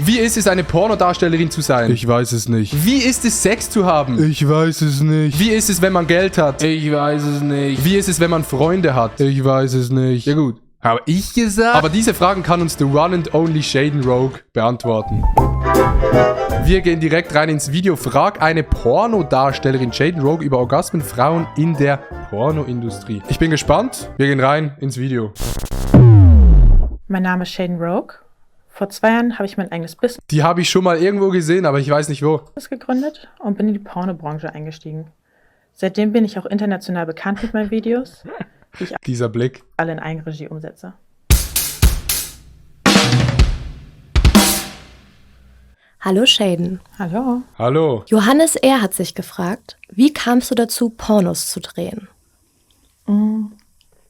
Wie ist es, eine Pornodarstellerin zu sein? Ich weiß es nicht. Wie ist es, Sex zu haben? Ich weiß es nicht. Wie ist es, wenn man Geld hat? Ich weiß es nicht. Wie ist es, wenn man Freunde hat? Ich weiß es nicht. Ja gut. Habe ich gesagt? Aber diese Fragen kann uns the one and only Shaden Rogue beantworten. Wir gehen direkt rein ins Video. Frag eine Pornodarstellerin Shaden Rogue über Orgasmenfrauen in der Pornoindustrie. Ich bin gespannt. Wir gehen rein ins Video. Mein Name ist Shaden Rogue. Vor 2 Jahren habe ich mein eigenes Business Die habe ich schon mal irgendwo gesehen, aber ich weiß nicht wo. gegründet und bin in die Pornobranche eingestiegen. Seitdem bin ich auch international bekannt mit meinen Videos, die ich Dieser Blick. alle in Eigenregie umsetze. Hallo Shaden. Hallo. Hallo. Johannes R. hat sich gefragt, wie kamst du dazu, Pornos zu drehen?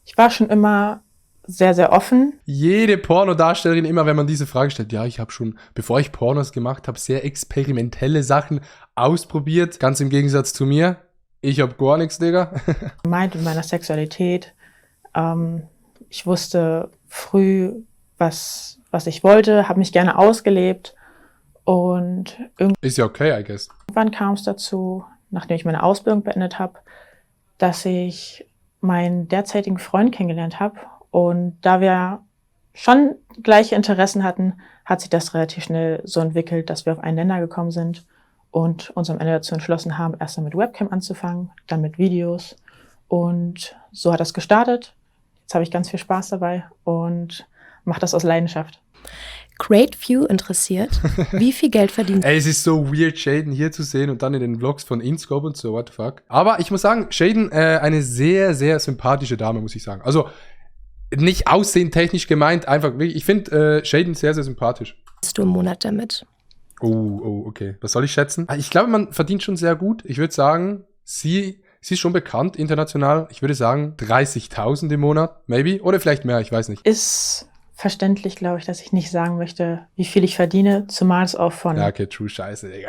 Ich war schon immer sehr, sehr offen. Jede Pornodarstellerin, immer wenn man diese Frage stellt, ja, ich habe schon, bevor ich Pornos gemacht habe, sehr experimentelle Sachen ausprobiert. Ganz im Gegensatz zu mir. Ich habe gar nichts, Digga. Meint in meiner Sexualität. Ich wusste früh, was ich wollte, habe mich gerne ausgelebt. Und Ist ja okay, I guess. irgendwann kam es dazu, nachdem ich meine Ausbildung beendet habe, dass ich meinen derzeitigen Freund kennengelernt habe. Und da wir schon gleiche Interessen hatten, hat sich das relativ schnell so entwickelt, dass wir auf einen Nenner gekommen sind und uns am Ende dazu entschlossen haben, erst mit Webcam anzufangen, dann mit Videos. Und so hat das gestartet. Jetzt habe ich ganz viel Spaß dabei und mache das aus Leidenschaft. Greatview interessiert, wie viel Geld verdient Ey, es ist so weird, Shaden hier zu sehen und dann in den Vlogs von InScope und so, what the fuck. Aber ich muss sagen, Shaden, eine sehr, sehr sympathische Dame, muss ich sagen. Also, nicht aussehentechnisch gemeint, einfach wirklich, ich finde Shaden sehr, sehr sympathisch. du im Monat damit? Oh, okay. Was soll ich schätzen? Ich glaube, man verdient schon sehr gut. Ich würde sagen, sie ist schon bekannt international. Ich würde sagen 30.000 im Monat, maybe. Oder vielleicht mehr, ich weiß nicht. Ist verständlich, glaube ich, dass ich nicht sagen möchte, wie viel ich verdiene, zumal es auch von Ja, okay, true, scheiße, Digga.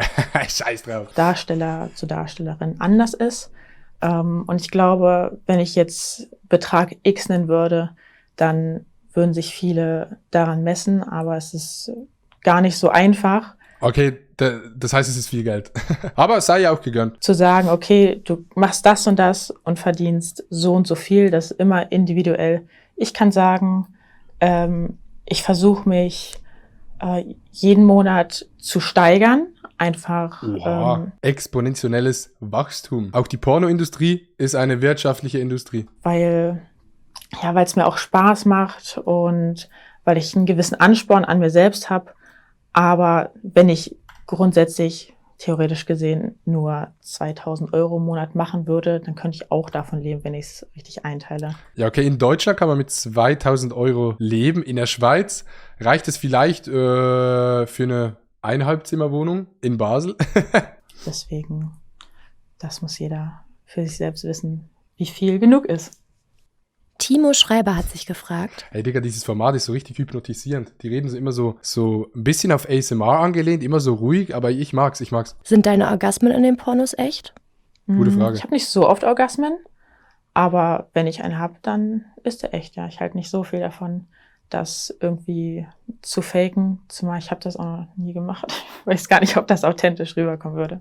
Scheiß drauf. Darsteller zu Darstellerin anders ist. Und ich glaube, wenn ich jetzt Betrag X nennen würde, dann würden sich viele daran messen, aber es ist gar nicht so einfach Okay, das heißt, es ist viel Geld. Aber es sei ja auch gegönnt. zu sagen, okay, du machst das und verdienst so und so viel, das ist immer individuell. Ich kann sagen, ich versuche mich jeden Monat zu steigern, einfach Oha, exponentielles Wachstum. Auch die Pornoindustrie ist eine wirtschaftliche Industrie. weil es mir auch Spaß macht und weil ich einen gewissen Ansporn an mir selbst habe. Aber wenn ich grundsätzlich, theoretisch gesehen, nur 2.000 Euro im Monat machen würde, dann könnte ich auch davon leben, wenn ich es richtig einteile. Ja, okay, in Deutschland kann man mit 2.000 Euro leben. In der Schweiz reicht es vielleicht für eine Einhalbzimmerwohnung in Basel. Deswegen, das muss jeder für sich selbst wissen, wie viel genug ist. Timo Schreiber hat sich gefragt, Hey Digga, dieses Format ist so richtig hypnotisierend. Die reden so immer so ein bisschen auf ASMR angelehnt, immer so ruhig, aber ich mag's. sind deine Orgasmen in den Pornos echt? Gute Frage. Ich habe nicht so oft Orgasmen, aber wenn ich einen habe, dann ist der echt, ja. Ich halte nicht so viel davon, das irgendwie zu faken, zumal ich habe das auch noch nie gemacht. Ich weiß gar nicht, ob das authentisch rüberkommen würde.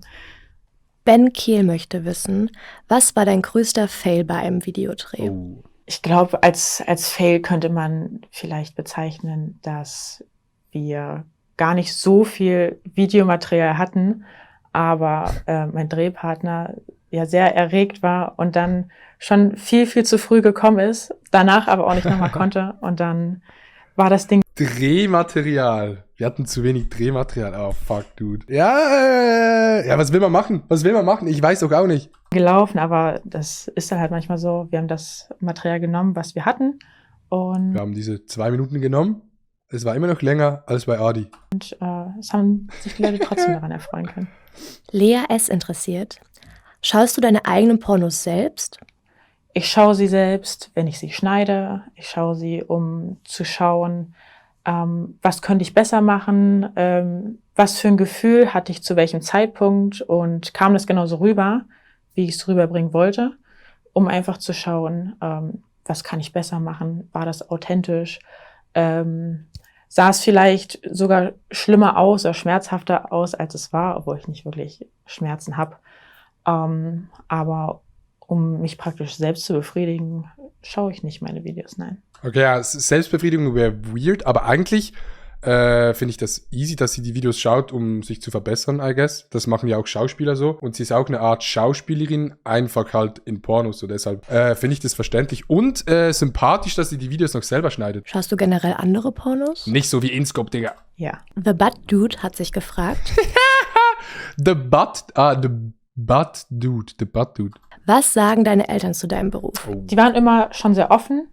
Ben Kehl möchte wissen, was war dein größter Fail bei einem Videodreh? Oh. Ich glaube, als Fail könnte man vielleicht bezeichnen, dass wir gar nicht so viel Videomaterial hatten, aber mein Drehpartner ja sehr erregt war und dann schon viel, viel zu früh gekommen ist, danach aber auch nicht nochmal konnte und dann war das Ding Drehmaterial. Wir hatten zu wenig Drehmaterial. Oh, fuck, dude. Ja, was will man machen? Ich weiß doch auch nicht. gelaufen, aber das ist dann halt manchmal so, wir haben das Material genommen, was wir hatten und Wir haben diese 2 Minuten genommen. Es war immer noch länger als bei Adi. es haben sich die Leute trotzdem daran erfreuen können. Lea S. interessiert, schaust du deine eigenen Pornos selbst? Ich schaue sie selbst, wenn ich sie schneide. Ich schaue sie, um zu schauen, was könnte ich besser machen, was für ein Gefühl hatte ich zu welchem Zeitpunkt und kam das genauso rüber, wie ich es rüberbringen wollte, um einfach zu schauen, was kann ich besser machen, war das authentisch, sah es vielleicht sogar schlimmer aus oder schmerzhafter aus, als es war, obwohl ich nicht wirklich Schmerzen habe. Aber um mich praktisch selbst zu befriedigen, schaue ich nicht meine Videos, nein. Okay, ja, Selbstbefriedigung wäre weird, aber eigentlich finde ich das easy, dass sie die Videos schaut, um sich zu verbessern, I guess. Das machen ja auch Schauspieler so. Und sie ist auch eine Art Schauspielerin, einfach halt in Pornos. So deshalb finde ich das verständlich. Und sympathisch, dass sie die Videos noch selber schneidet. Schaust du generell andere Pornos? Nicht so wie InScope, Digga. Ja. The Butt Dude hat sich gefragt, The Butt Dude. was sagen deine Eltern zu deinem Beruf? Die waren immer schon sehr offen.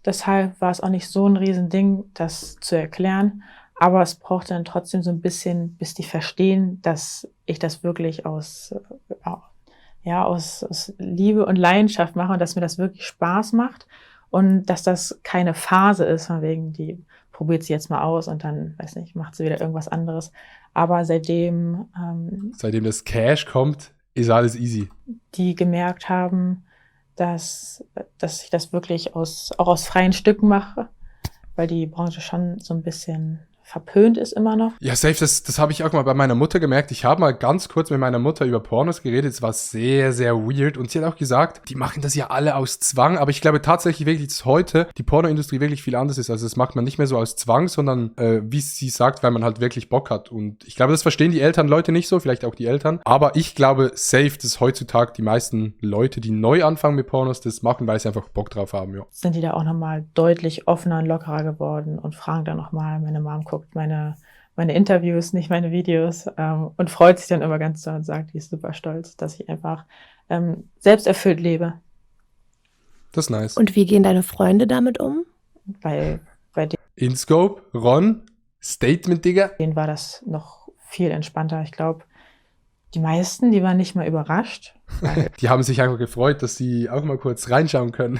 Deshalb war es auch nicht so ein Riesending, das zu erklären. Aber es braucht dann trotzdem so ein bisschen, bis die verstehen, dass ich das wirklich aus Liebe und Leidenschaft mache und dass mir das wirklich Spaß macht und dass das keine Phase ist, von wegen, die probiert sie jetzt mal aus und dann, weiß nicht, macht sie wieder irgendwas anderes. Aber seitdem das Cash kommt, ist alles easy. die gemerkt haben, dass ich das wirklich auch aus freien Stücken mache, weil die Branche schon so ein bisschen verpönt ist immer noch. Ja, safe, das habe ich auch mal bei meiner Mutter gemerkt. Ich habe mal ganz kurz mit meiner Mutter über Pornos geredet. Es war sehr, sehr weird. Und sie hat auch gesagt, die machen das ja alle aus Zwang. Aber ich glaube tatsächlich wirklich, dass heute die Pornoindustrie wirklich viel anders ist. Also das macht man nicht mehr so aus Zwang, sondern wie sie sagt, weil man halt wirklich Bock hat. Und ich glaube, das verstehen die Leute nicht so, vielleicht auch die Eltern. Aber ich glaube safe, dass heutzutage die meisten Leute, die neu anfangen mit Pornos, das machen, weil sie einfach Bock drauf haben. Ja. Sind die da auch nochmal deutlich offener und lockerer geworden und fragen dann nochmal, meine Mom guckt meine Interviews, nicht meine Videos, und freut sich dann immer ganz doll und sagt, die ist super stolz, dass ich einfach selbsterfüllt lebe. Das ist nice. Und wie gehen deine Freunde damit um? Bei InScope, Ron, Statement, Digga. denen war das noch viel entspannter. Ich glaube, die meisten, die waren nicht mal überrascht, weil Die haben sich einfach gefreut, dass sie auch mal kurz reinschauen können.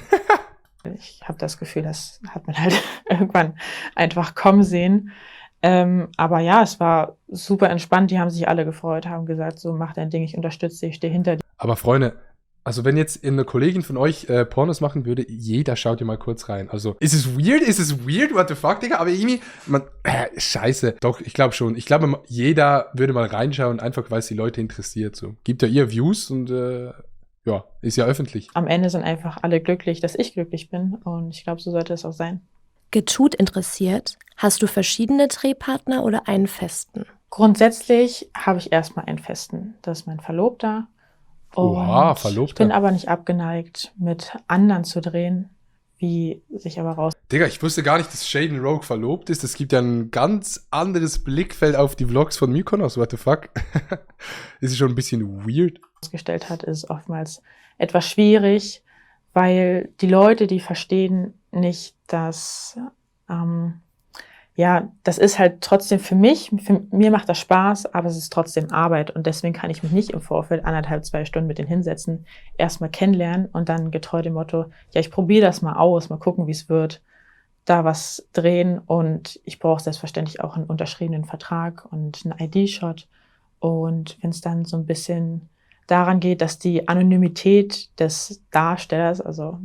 ich habe das Gefühl, das hat man halt irgendwann einfach kommen sehen. Aber ja, es war super entspannt. Die haben sich alle gefreut, haben gesagt, so mach dein Ding, ich unterstütze dich, ich stehe hinter dir. Aber Freunde, also wenn jetzt eine Kollegin von euch Pornos machen würde, jeder schaut ihr mal kurz rein. Also, ist es weird? What the fuck, Digga? Aber irgendwie, scheiße. Doch, ich glaube schon. Ich glaube, jeder würde mal reinschauen, einfach weil es die Leute interessiert. So. Gibt ja ihr Views und ja, ist ja öffentlich. Am Ende sind einfach alle glücklich, dass ich glücklich bin. Und ich glaube, so sollte es auch sein. Getut interessiert, hast du verschiedene Drehpartner oder einen festen? Grundsätzlich habe ich erstmal einen festen. Das ist mein Verlobter. Oha, Und Verlobter. Ich bin aber nicht abgeneigt, mit anderen zu drehen, wie sich aber raus. Digga, ich wusste gar nicht, dass Shaden Rogue verlobt ist. Es gibt ja ein ganz anderes Blickfeld auf die Vlogs von Mykonos. What the fuck? Ist schon ein bisschen weird. Gestellt hat, ist oftmals etwas schwierig, weil die Leute, die verstehen nicht, dass das ist halt trotzdem für mir macht das Spaß, aber es ist trotzdem Arbeit und deswegen kann ich mich nicht im Vorfeld 1,5-2 Stunden mit denen hinsetzen, erstmal kennenlernen und dann getreu dem Motto, ja, ich probiere das mal aus, mal gucken, wie es wird, da was drehen und ich brauche selbstverständlich auch einen unterschriebenen Vertrag und einen ID-Shot und wenn es dann so ein bisschen daran geht, dass die Anonymität des Darstellers, also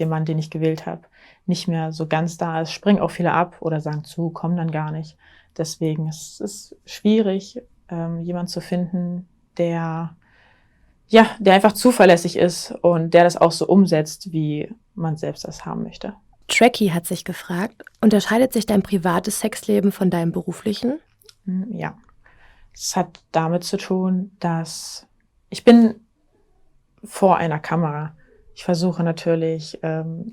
dem Mann, den ich gewählt habe, nicht mehr so ganz da ist, springen auch viele ab oder sagen zu, kommen dann gar nicht. Deswegen ist es schwierig, jemanden zu finden, der einfach zuverlässig ist und der das auch so umsetzt, wie man selbst das haben möchte. Tracky hat sich gefragt, unterscheidet sich dein privates Sexleben von deinem beruflichen? Ja, es hat damit zu tun, dass ich bin vor einer Kamera. Ich versuche natürlich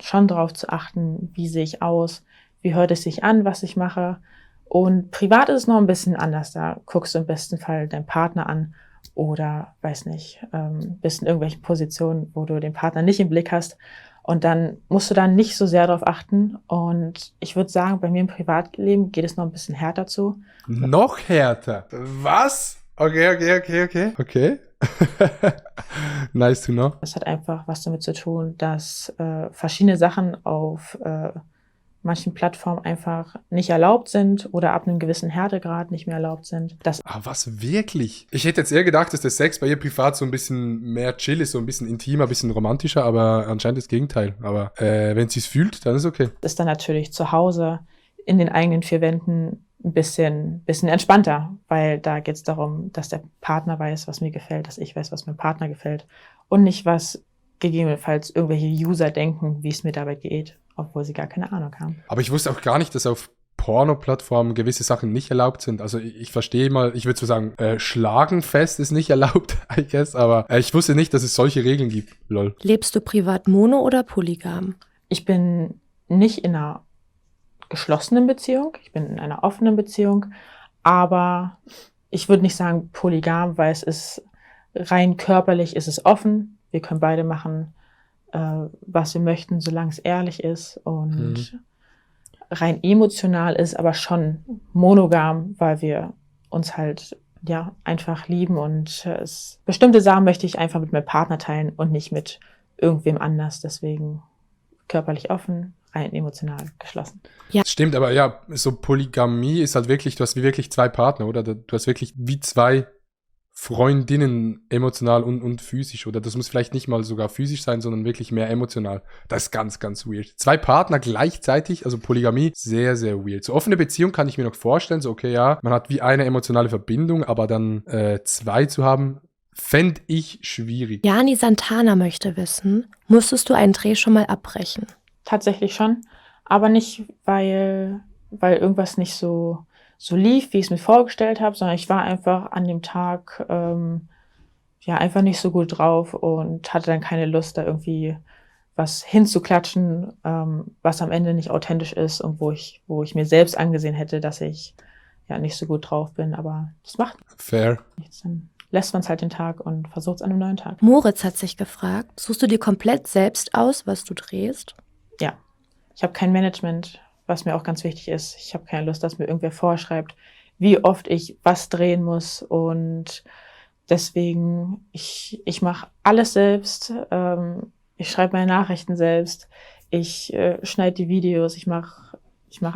schon darauf zu achten, wie sehe ich aus, wie hört es sich an, was ich mache. Und privat ist es noch ein bisschen anders. Da guckst du im besten Fall deinen Partner an oder, weiß nicht, bist in irgendwelchen Positionen, wo du den Partner nicht im Blick hast. Und dann musst du da nicht so sehr darauf achten. Und ich würde sagen, bei mir im Privatleben geht es noch ein bisschen härter zu. Noch härter? Was? Okay. Nice to know. Das hat einfach was damit zu tun, dass verschiedene Sachen auf manchen Plattformen einfach nicht erlaubt sind oder ab einem gewissen Härtegrad nicht mehr erlaubt sind. Was, wirklich? Ich hätte jetzt eher gedacht, dass der Sex bei ihr privat so ein bisschen mehr chill ist, so ein bisschen intimer, ein bisschen romantischer, aber anscheinend das Gegenteil. Aber wenn sie es fühlt, dann ist okay. Das ist dann natürlich zu Hause in den eigenen vier Wänden ein bisschen entspannter, weil da geht es darum, dass der Partner weiß, was mir gefällt, dass ich weiß, was meinem Partner gefällt und nicht, was gegebenenfalls irgendwelche User denken, wie es mir dabei geht, obwohl sie gar keine Ahnung haben. Aber ich wusste auch gar nicht, dass auf Porno-Plattformen gewisse Sachen nicht erlaubt sind. Also ich verstehe mal, ich würde so sagen, Schlagenfest ist nicht erlaubt, I guess, aber ich wusste nicht, dass es solche Regeln gibt. Lol. Lebst du privat mono oder polygam? Ich bin nicht in einer geschlossenen Beziehung, ich bin in einer offenen Beziehung, aber ich würde nicht sagen polygam, weil es ist rein körperlich, ist es offen. Wir können beide machen, was wir möchten, solange es ehrlich ist und rein emotional ist, aber schon monogam, weil wir uns halt ja einfach lieben und bestimmte Sachen möchte ich einfach mit meinem Partner teilen und nicht mit irgendwem anders. Deswegen körperlich offen, rein emotional geschlossen. Ja. Stimmt, aber ja, so Polygamie ist halt wirklich, du hast wie wirklich zwei Partner, oder? Du hast wirklich wie zwei Freundinnen emotional und physisch, oder das muss vielleicht nicht mal sogar physisch sein, sondern wirklich mehr emotional. Das ist ganz, ganz weird. Zwei Partner gleichzeitig, also Polygamie, sehr, sehr weird. So offene Beziehung kann ich mir noch vorstellen, so okay, ja, man hat wie eine emotionale Verbindung, aber dann zwei zu haben, fände ich schwierig. Jani Santana möchte wissen, musstest du einen Dreh schon mal abbrechen? Tatsächlich schon, aber nicht, weil irgendwas nicht so lief, wie ich es mir vorgestellt habe, sondern ich war einfach an dem Tag einfach nicht so gut drauf und hatte dann keine Lust, da irgendwie was hinzuklatschen, was am Ende nicht authentisch ist und wo ich mir selbst angesehen hätte, dass ich ja nicht so gut drauf bin, aber das macht Fair. nichts. Dann lässt man es halt den Tag und versucht es an einem neuen Tag. Moritz hat sich gefragt, suchst du dir komplett selbst aus, was du drehst? Ja, ich habe kein Management, was mir auch ganz wichtig ist. Ich habe keine Lust, dass mir irgendwer vorschreibt, wie oft ich was drehen muss. Und deswegen, ich mache alles selbst. Ich schreibe meine Nachrichten selbst. Ich schneide die Videos. Ich mach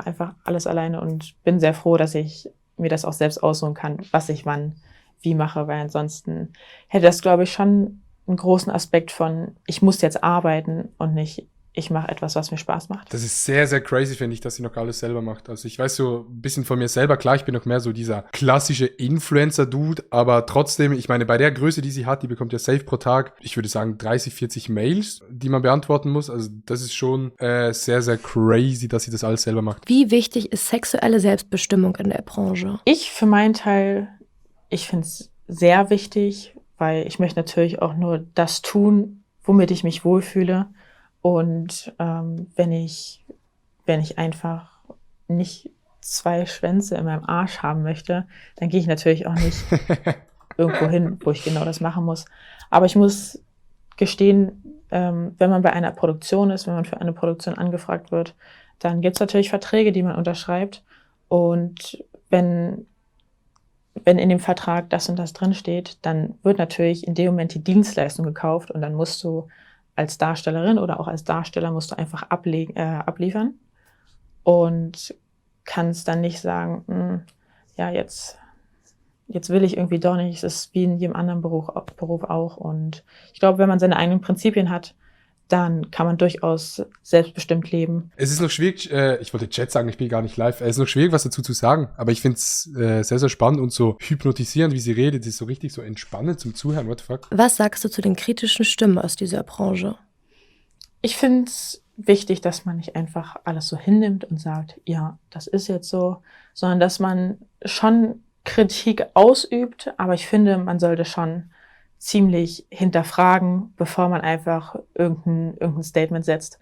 einfach alles alleine und bin sehr froh, dass ich mir das auch selbst aussuchen kann, was ich wann wie mache, weil ansonsten hätte das, glaube ich, schon einen großen Aspekt von, ich muss jetzt arbeiten und nicht, ich mache etwas, was mir Spaß macht. Das ist sehr, sehr crazy, finde ich, dass sie noch alles selber macht. Also ich weiß so ein bisschen von mir selber, klar, ich bin noch mehr so dieser klassische Influencer-Dude, aber trotzdem, ich meine, bei der Größe, die sie hat, die bekommt ja safe pro Tag, ich würde sagen 30, 40 Mails, die man beantworten muss. Also das ist schon sehr, sehr crazy, dass sie das alles selber macht. Wie wichtig ist sexuelle Selbstbestimmung in der Branche? Ich für meinen Teil, ich finde es sehr wichtig, weil ich möchte natürlich auch nur das tun, womit ich mich wohlfühle. Und wenn ich einfach nicht 2 Schwänze in meinem Arsch haben möchte, dann gehe ich natürlich auch nicht irgendwo hin, wo ich genau das machen muss. Aber ich muss gestehen, wenn man bei einer Produktion ist, wenn man für eine Produktion angefragt wird, dann gibt es natürlich Verträge, die man unterschreibt. Und wenn in dem Vertrag das und das drinsteht, dann wird natürlich in dem Moment die Dienstleistung gekauft und dann musst du als Darstellerin oder auch als Darsteller musst du einfach abliefern und kannst dann nicht sagen, ja, jetzt will ich irgendwie doch nicht, es ist wie in jedem anderen Beruf auch. Und ich glaube, wenn man seine eigenen Prinzipien hat, dann kann man durchaus selbstbestimmt leben. Es ist noch schwierig, ich wollte Chat sagen, ich bin gar nicht live, es ist noch schwierig, was dazu zu sagen, aber ich finde es sehr, sehr spannend und so hypnotisierend, wie sie redet, das ist so richtig so entspannend zum Zuhören, what the fuck? Was sagst du zu den kritischen Stimmen aus dieser Branche? Ich finde es wichtig, dass man nicht einfach alles so hinnimmt und sagt, ja, das ist jetzt so, sondern dass man schon Kritik ausübt, aber ich finde, man sollte schon ziemlich hinterfragen, bevor man einfach irgendein Statement setzt.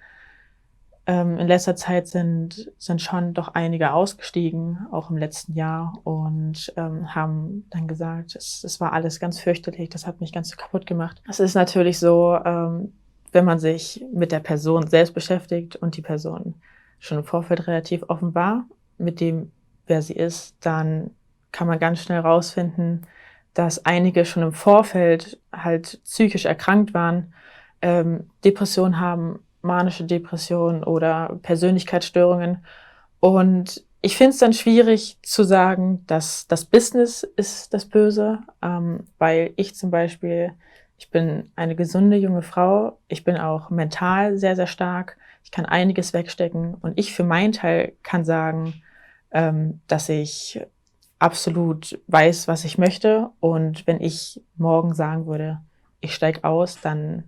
In letzter Zeit sind schon doch einige ausgestiegen, auch im letzten Jahr, und haben dann gesagt, es war alles ganz fürchterlich, das hat mich ganz kaputt gemacht. Es ist natürlich so, wenn man sich mit der Person selbst beschäftigt und die Person schon im Vorfeld relativ offen war, mit dem, wer sie ist, dann kann man ganz schnell rausfinden, dass einige schon im Vorfeld halt psychisch erkrankt waren, Depressionen haben, manische Depressionen oder Persönlichkeitsstörungen. Und ich finde es dann schwierig zu sagen, dass das Business ist das Böse, weil ich zum Beispiel, ich bin eine gesunde junge Frau, ich bin auch mental sehr, sehr stark. Ich kann einiges wegstecken und ich für meinen Teil kann sagen, dass ich absolut weiß, was ich möchte. Und wenn ich morgen sagen würde, ich steige aus, dann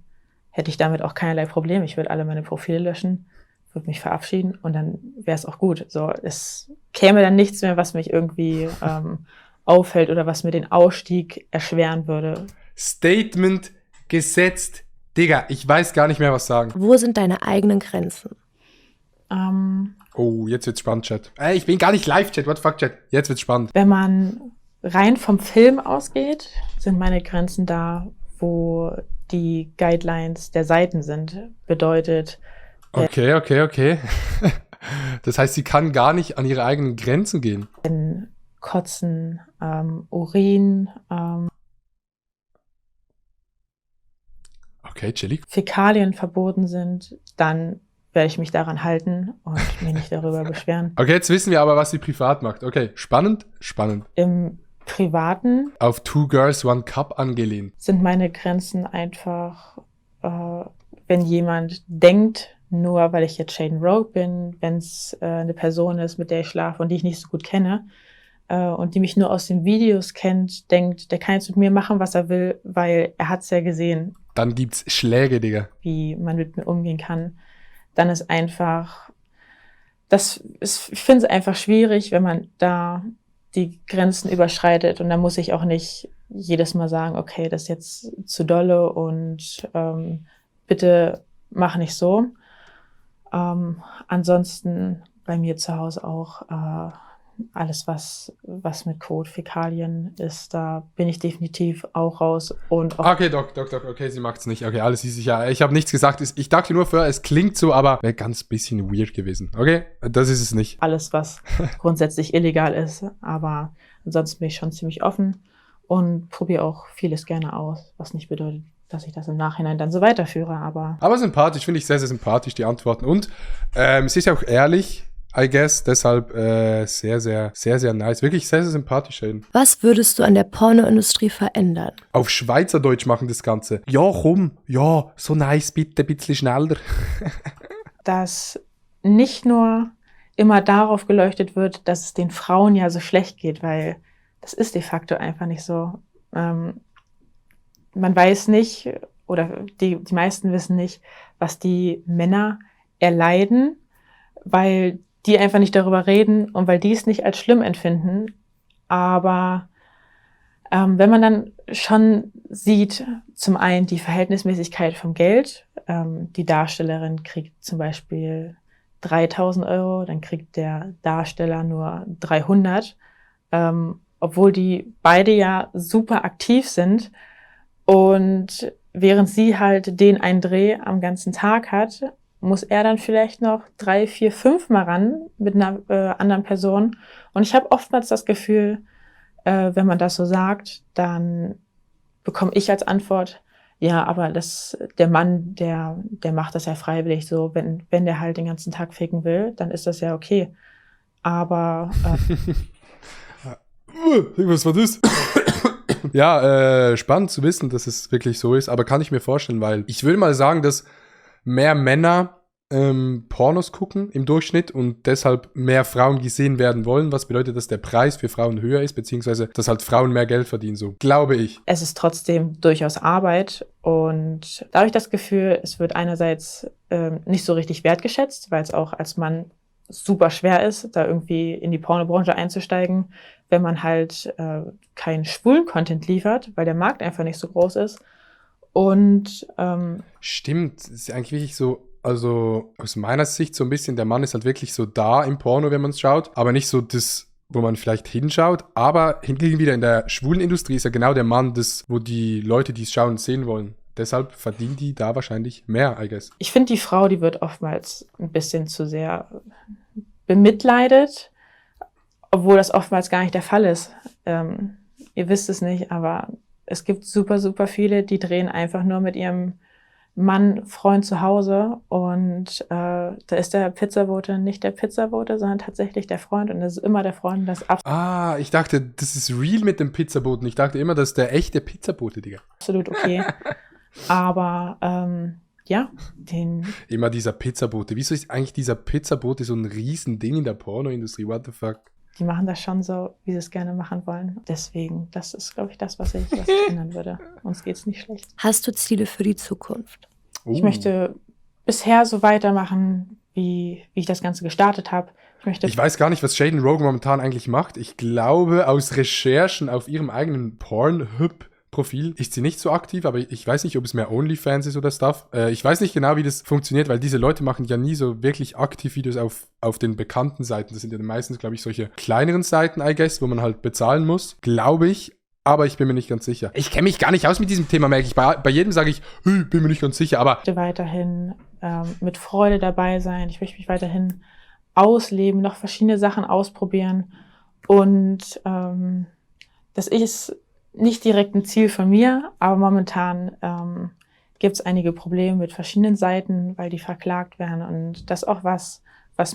hätte ich damit auch keinerlei Problem. Ich würde alle meine Profile löschen, würde mich verabschieden und dann wäre es auch gut. So, es käme dann nichts mehr, was mich irgendwie aufhält oder was mir den Ausstieg erschweren würde. Statement gesetzt. Digga, ich weiß gar nicht mehr, was sagen. Wo sind deine eigenen Grenzen? Oh, jetzt wird's spannend, Chat. Ey, ich bin gar nicht live, Chat. What the fuck, Chat? Jetzt wird's spannend. Wenn man rein vom Film ausgeht, sind meine Grenzen da, wo die Guidelines der Seiten sind. Bedeutet, Okay. Das heißt, sie kann gar nicht an ihre eigenen Grenzen gehen. wenn Kotzen, Urin, Okay, chillig. Fäkalien verboten sind, dann werde ich mich daran halten und mich nicht darüber beschweren. Okay, jetzt wissen wir aber, was sie privat macht. Okay, spannend. Im Privaten Auf Two Girls, One Cup angelehnt. sind meine Grenzen einfach, wenn jemand denkt, nur weil ich jetzt Shaden Rogue bin, wenn es eine Person ist, mit der ich schlafe und die ich nicht so gut kenne und die mich nur aus den Videos kennt, denkt, der kann jetzt mit mir machen, was er will, weil er hat es ja gesehen, Dann gibt's Schläge, Digga. wie man mit mir umgehen kann. Dann ist einfach, ich finde es einfach schwierig, wenn man da die Grenzen überschreitet und dann muss ich auch nicht jedes Mal sagen, okay, das ist jetzt zu dolle und bitte mach nicht so. Ansonsten bei mir zu Hause auch alles, was mit Kot, Fäkalien ist, da bin ich definitiv auch raus. Und auch Okay, Doc, okay, sie macht's nicht. Okay, alles easy. Ja, ich habe nichts gesagt. Ich dachte nur vorher, es klingt so, aber wäre ganz bisschen weird gewesen. Okay, das ist es nicht. alles, was grundsätzlich illegal ist. Aber ansonsten bin ich schon ziemlich offen und probiere auch vieles gerne aus, was nicht bedeutet, dass ich das im Nachhinein dann so weiterführe. Aber sympathisch, finde ich sehr, sehr sympathisch, die Antworten. Und sie ist ja auch ehrlich, I guess. Deshalb sehr, sehr nice. Wirklich sehr, sehr sympathisch, Shaden. Was würdest du an der Pornoindustrie verändern? Auf Schweizerdeutsch machen das Ganze. Ja, komm. Ja, so nice, bitte, ein bisschen schneller. dass nicht nur immer darauf geleuchtet wird, dass es den Frauen ja so schlecht geht, weil das ist de facto einfach nicht so. Man weiß nicht, oder die meisten wissen nicht, was die Männer erleiden, weil die einfach nicht darüber reden und weil die es nicht als schlimm empfinden. Aber wenn man dann schon sieht, zum einen die Verhältnismäßigkeit vom Geld, die Darstellerin kriegt zum Beispiel 3.000 Euro, dann kriegt der Darsteller nur 300, obwohl die beide ja super aktiv sind. Und während sie halt den einen Dreh am ganzen Tag hat, muss er dann vielleicht noch 3, 4, 5 Mal ran mit einer anderen Person. Und ich habe oftmals das Gefühl, wenn man das so sagt, dann bekomme ich als Antwort, ja, aber der Mann, der macht das ja freiwillig so. Wenn der halt den ganzen Tag ficken will, dann ist das ja okay. Aber Was war das? Ja, spannend zu wissen, dass es wirklich so ist, aber kann ich mir vorstellen, weil ich würde mal sagen, dass mehr Männer Pornos gucken im Durchschnitt und deshalb mehr Frauen gesehen werden wollen, was bedeutet, dass der Preis für Frauen höher ist, beziehungsweise dass halt Frauen mehr Geld verdienen, so glaube ich. es ist trotzdem durchaus Arbeit und da habe ich das Gefühl, es wird einerseits nicht so richtig wertgeschätzt, weil es auch als Mann super schwer ist, da irgendwie in die Pornobranche einzusteigen, wenn man halt keinen schwulen Content liefert, weil der Markt einfach nicht so groß ist. Und Stimmt, es ist eigentlich wirklich so, also aus meiner Sicht so ein bisschen, der Mann ist halt wirklich so da im Porno, wenn man es schaut, aber nicht so das, wo man vielleicht hinschaut, aber hingegen wieder in der schwulen Industrie ist ja genau der Mann, wo die Leute, die es schauen, sehen wollen. Deshalb verdienen die da wahrscheinlich mehr, I guess. ich finde, die Frau, die wird oftmals ein bisschen zu sehr bemitleidet, obwohl das oftmals gar nicht der Fall ist. Ihr wisst es nicht, aber es gibt super, super viele, die drehen einfach nur mit ihrem Mann, Freund zu Hause und da ist der Pizzabote nicht der Pizzabote, sondern tatsächlich der Freund und das ist immer der Freund. Das ist Ich dachte, das ist real mit dem Pizzaboten. Ich dachte immer, das ist der echte Pizzabote, Digga. absolut okay. Aber ja, Immer dieser Pizzabote. Wieso ist eigentlich dieser Pizzabote so ein Riesending in der Pornoindustrie? What the fuck? die machen das schon so, wie sie es gerne machen wollen. Deswegen, das ist, glaube ich, das, was ich ändern würde. Uns geht's nicht schlecht. Hast du Ziele für die Zukunft? Ich möchte bisher so weitermachen, wie ich das Ganze gestartet habe. Ich weiß gar nicht, was Jayden Rogan momentan eigentlich macht. Ich glaube, aus Recherchen auf ihrem eigenen Pornhub-Profil ist sie nicht so aktiv, aber ich weiß nicht, ob es mehr OnlyFans ist oder Stuff. Ich weiß nicht genau, wie das funktioniert, weil diese Leute machen ja nie so wirklich aktiv Videos auf den bekannten Seiten. Das sind ja meistens, glaube ich, solche kleineren Seiten, I guess, wo man halt bezahlen muss, glaube ich. Aber ich bin mir nicht ganz sicher. Ich kenne mich gar nicht aus mit diesem Thema, merke ich. Bei jedem sage ich, bin mir nicht ganz sicher, aber... Ich möchte weiterhin mit Freude dabei sein. Ich möchte mich weiterhin ausleben, noch verschiedene Sachen ausprobieren. Und das ist nicht direkt ein Ziel von mir, aber momentan gibt es einige Probleme mit verschiedenen Seiten, weil die verklagt werden. Und das ist auch was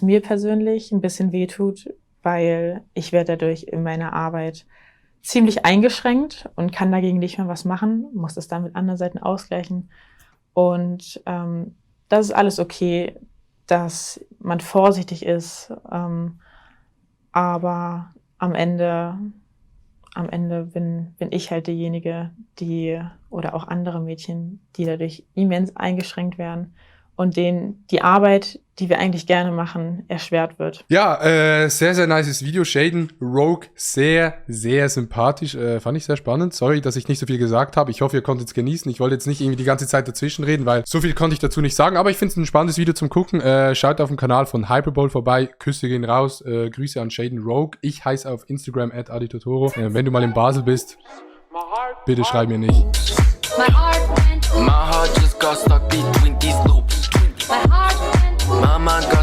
mir persönlich ein bisschen wehtut, weil ich werde dadurch in meiner Arbeit ziemlich eingeschränkt und kann dagegen nicht mehr was machen, muss das dann mit anderen Seiten ausgleichen. Und das ist alles okay, dass man vorsichtig ist, aber am Ende bin ich halt diejenige, oder auch andere Mädchen, die dadurch immens eingeschränkt werden und denen die Arbeit, die wir eigentlich gerne machen, erschwert wird. Ja, sehr, sehr nices Video. Jayden Rogue, sehr, sehr sympathisch. Fand ich sehr spannend. Sorry, dass ich nicht so viel gesagt habe. Ich hoffe, ihr konntet es genießen. Ich wollte jetzt nicht irgendwie die ganze Zeit dazwischen reden, weil so viel konnte ich dazu nicht sagen. Aber ich finde es ein spannendes Video zum Gucken. Schaut auf dem Kanal von Hyperbole vorbei. Küsse gehen raus. Grüße an Jayden Rogue. Ich heiße auf Instagram @aditotoro. Wenn du mal in Basel bist, bitte schreib mir nicht. My heart just got stuck between these loops. My heart went. Mama got